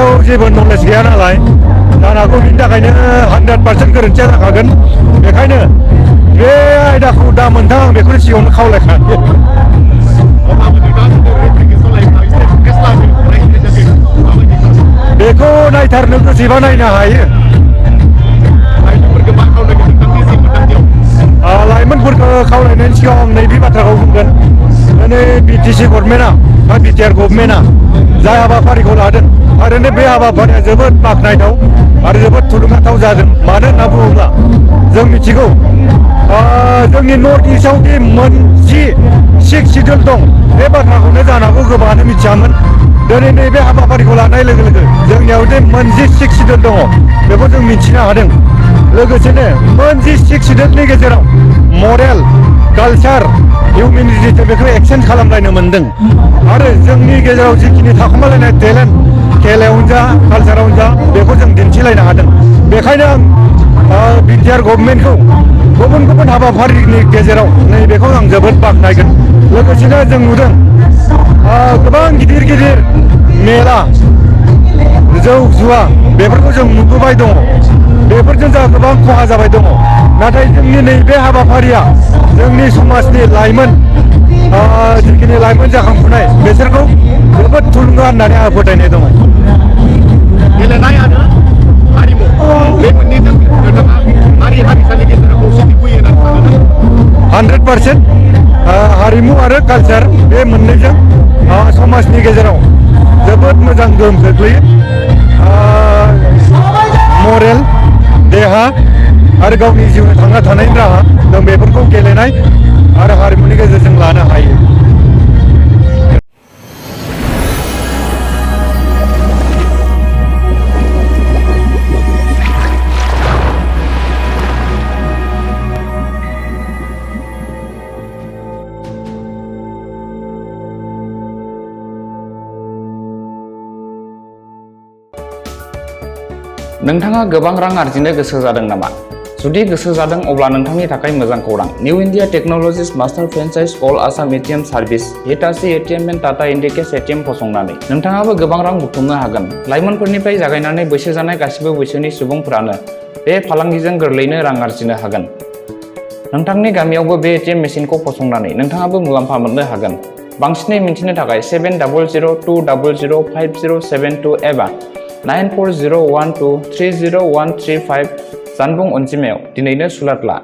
सायाव जेबो नलेज गैया नालाय जानो हागौ बिनि थाखायनो 100% गोरोन्थिया जाखागोन बेखायनो बे आयदाखौ दा मोनथां आं बेखौनो सिगाङावनो खावलायखायो बेखौ नायथारनो गोसोबा नायनो हायो लाइमोनफोरखौ खावलायनायनि सिगाङाव आं नैबे बाथ्राखौ बुंगोन दिनै BTC गभर्नमेन्टआ बा BTR गभर्नमेन्टआ जाय हाबाफारिखौ लादों थारैनो बे हाबाफारिया जोबोद बाख्नायथाव आरो जोबोद थुलुंगाथाव जादों मानो होनना बुङोब्ला जों मिथिगौ जोंनि नर्थ इस्टआव दि मोनसे 6 सिडुल दं बे बाथ्राखौनो जानो हागौ गोबाङानो मिथियामोन दिनै नैबे हाबाफारिखौ लानाय लोगो लोगो जोंनियाव दि मोनसे 6 सिडुल दङ बेखौ जों मिथिनो हादों लोगोसेनो मोनसे 6 सिडुलनि गेजेराव मरेल कालचार हिउमेनिटि बेखौ एक्सचेन्ज खालामलायनो मोनदों आरो जोंनि गेजेराव जिखिनि थाखोमालायनाय टेलेन्ट खेलायावनो जा कालचारावनो जा बेखौ जों दिन्थिलायनो हादों बेखायनो आं BTR गभर्नमेन्टखौ गुबुन गुबुन हाबाफारिनि गेजेराव नैबेखौ आं जोबोद बाख्नायगोन लोगोसेनो जों नुदों गोबां गिदिर गिदिर मेला जौ जुवा बेफोरखौ जों नुबोबाय दङ बेफोरजों जोंहा गोबां खहा जाबाय दङ नाथाय जोंनि नैबे हाबाफारिया जोंनि समाजनि लाइमोन जिखिनि लाइमोन जाखांफुनाय बिसोरखौ जोबोद थुलुंगा होननानै आं फोथायनाय दङ गेलेनाय आरो हारिमु बे मोननैजों नोंथाङा हारि हारिसानि गेजेराव खौसेथि फैयो होननानै सानो 100% हारिमु आरो कालचार बे मोननैजों समाजनि गेजेराव जोबोद मोजां गोहोम खोख्लैयो मरेल देहा आरो गावनि जिउनि थांना थानायनि राहा जों बेफोरखौ गेलेनाय आरो हारिमुनि गेजेरजों लानो हायो नोंथाङा गोबां रां आरजिनो गोसो जादों नामा? जुदि गोसो जादों अब्ला नोंथांनि थाखाय मोजां खौरां। New India technologies master franchise all Assam ATM service Hitachi ATM and Tata Indicash ATM फसंनानै नोंथाङाबो गोबां रां बुथुमनो हागोन। लाइमोनफोरनिफ्राय जागायनानै बैसो जानाय गासिबो बैसोनि सुबुंफोरानो बे फालांगिजों गोरलैयैनो रां आरजिनो हागोन। नोंथांनि गामियावबो बे एटिएम मेसिनखौ फसंनानै नोंथाङाबो मुलाम्फा मोननो हागोन। बांसिनै मिन्थिनो थाखाय 7002005072 एबा 9401230135 जानबुं अनजिमायाव दिनैनो सुलाद ला।